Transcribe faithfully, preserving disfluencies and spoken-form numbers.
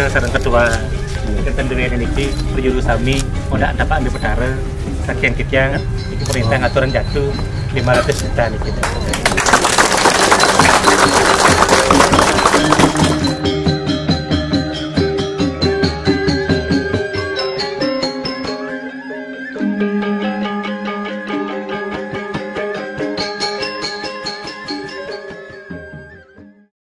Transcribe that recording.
Sareng ketua ketentuan niki, perjuru sami, udah ada Pak Ambil Petara, saking kita, niki perintah ngatur jatuh lima ratus juta niki.